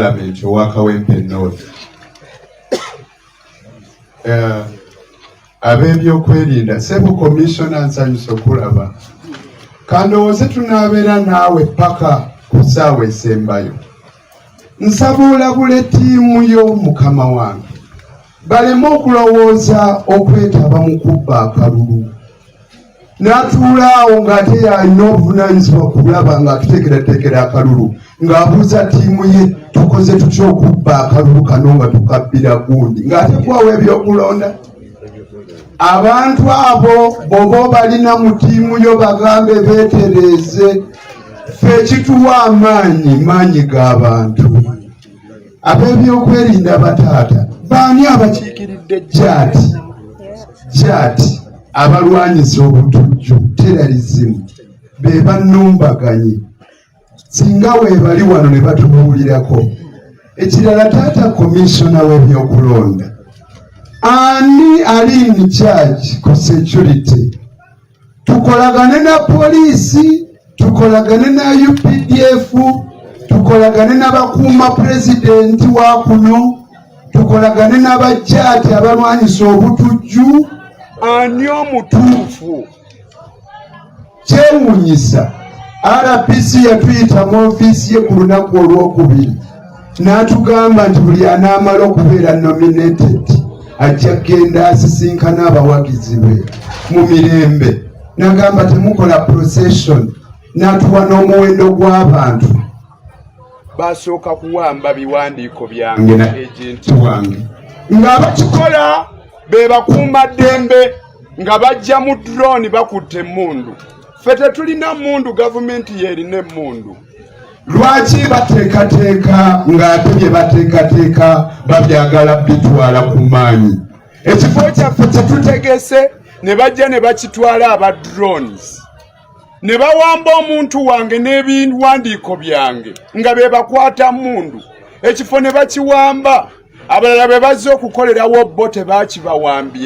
Palamenti owa Kawempe North. Ab'ebyokwerinda, sebo commissioner, nsanyusa okulaba. Kandowooze tunaabeera naawe paka ku ssaawa esembayo. Nsaba olabula ettiimu yo, mukama wange, baleme okulowooza okwetaba mu kubba akalulu. N'atuula awo ng'ate yalina obuvunaanyizibwa kulaba ng'atuteekerateekera akalulu, ng'abuuza ttiimu ye, "Tukoze tutya okubba akalulu kano nga tukabbira gundi?" Ng'ate kwawa ebyokulonda. Abantu abo bw'oba obalina mu ttiimu yo, bagambe beetereeze. Ffe ekituwa amaanyi, maanyi g'abantu. Ab'ebyokwerinda, bataata, baani abakiikiridde JATT abalwanyisa obutujju, terrorism, be bannumbaganyi? Singa weebali wano ne batubuulirako. Ekirala, taata commissioner w'ebyokulonda, ani ali in charge ku security? Tukolagane na poliisi, tukolagane na UPDF, tukolagane n'abakuuma pulezidenti wa kuno, tukolagane n'aba JATT abalwanyisa obutujju. Ani omutuufu? Kyewuunyisa, RPC yatuyita mu ofiisi ye ku lunaku olwokubiri n'atugamba nti buli anaamala okubeera nominated ajja kugenda asisinkana abawagizi be mu mirembe. N'agamba temukola procession, n'atuwa n'omuwendo gw'abantu. Basooka kuwamba biwandiiko byange na agent wange, ng'abakikola be bakuumaddembe, nga bajja mu drone bakutte emmundu. Ffe tetulina mmundu, gavumenti yeerina emmundu. Lwaki bateekateeka ng'ate bye bateekateeka babyagala bitwala ku maanyi? Ekifo kyaffe kyetutegese ne bajja ne bakitwala aba drones ne bawamba omuntu wange n'ebiwandiiko byange, nga be bakwata mundu. Ekifo ne bakiwamba, abalala be bazze okukolerawo bo tebakibawambye.